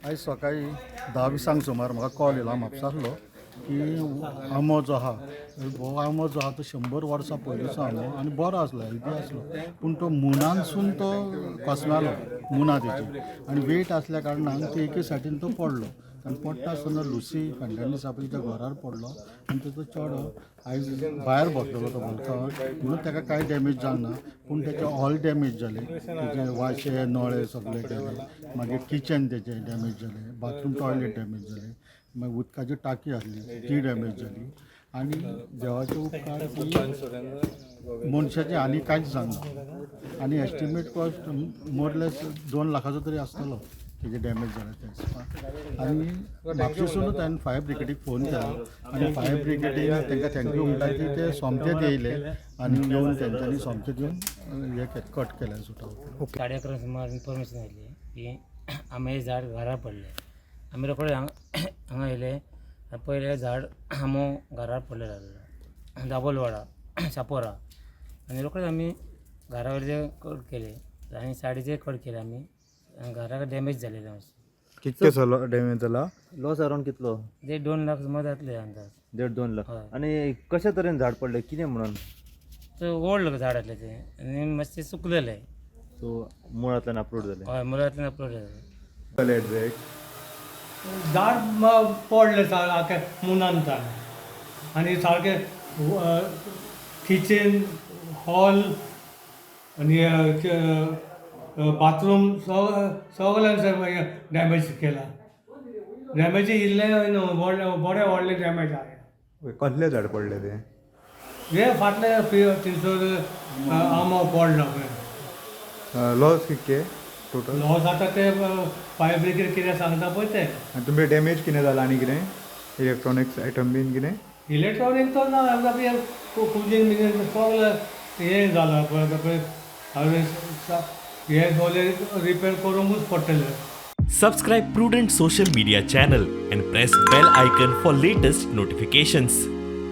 आयज सकाळीं 10:20 सुमार म्हाका कॉल येयलो म्हापसांतलो की आंबो जो आहा, हो आंबो जो आहा तो 100 वर्सां पयलींचो आंबो आनी बरो आसलो, हेल्दी आसलो, पूण तो मुनानसून तो कोसमेलो, मुना तेची आनी वेट आसल्या कारणान ते एके सायडीन तो पडलो आनी पडटा आसतना लुसी फर्नांडीस आहा पळय त्या घरार पडलो आनी तेजो चेडो आयज भायर बसलेलो तो बल्कांवार, म्हणून ताका कांय डॅमेज जावंक ना, पूण तेचे हॉल डॅमेज जाले, तेजे वाशे नळे सगळे गेले, मागीर किचन तेजें डॅमेज जालें, बाथरूम टॉयलेट डॅमेज जालें, मागीर उदकाची टाकी आसली ती डॅमेज जाली आनी देवाचे उपकार की मनशाचें आनी कांयच जावंक ना आनी एस्टिमेट कॉस्ट मोरलेस 2 लाखाचो तरी आसतलो तेजे डॅमेज जाला ते हिसपान. आनी म्हापशेसूनच हांवें फायर ब्रिगेडीक फोन केलो आनी फायर ब्रिगेडीन तांकां thank you म्हणटा की ते सोमतेच येयले आनी येवन तेंच्यांनी सोमतेच येवन हें कट केलें सुटाव. 11:30 सुमार इन्फॉर्मेशन आयली की आंब्याचें झाड घरा पडलें. आमी रोखडे हांगा हांगा येयले आनी पयलें झाड आंबो घरार पडलेलो आसलो, दाबोलवाडा शापोरा, आनी रोखडेच आमी घरा वयले कट केले आनी सायडीचे कट केले आमी आनी घराक डॅमेज जालेलें मातशें. कितके जालो डॅमेज जाला? लॉस अरावंड कितलो? 1.5-2 लाख सुमार जातले अंदाज. 1.5-2 लाख. हय. आनी कशा तरेन झाड पडलें, कितें म्हणून? तो ओल्ड झाड आसलें तें आनी मातशें सुकलेलें. सो मुळांतल्यान अपलोड जालें? हय, मुळांतल्यान अपलोड जालें. जालें एग्जॅक्ट? झाड पडलें सारकें मुनान आनी सारकें किचन हॉल आनी बाथरूम सगळ्यांक डॅमेज केला. डॅमेज इल्लें न्हू, व्हडलें बरें व्हडलें डॅमेज आहा. कसलें झाड पडलें तें? हे फाटले थंयसर आंबो पडलो पळय. लॉस कितके टोटल? लॉस आतां ते फायर ब्रिगेड कितें सांगता पळय तें. आनी तुमचें डॅमेज कितें जालां आनी कितें इलेक्ट्रॉनिक्स आयटम बीन कितें? इलेक्ट्रॉनीक तो ना, कुजीन बिजीन सगळें हें जालां पळय आतां पळय हांवें हें सगळें रिपेर करूंकूच पडटलें. Subscribe Prudent Social Media channel and press bell icon for latest notifications.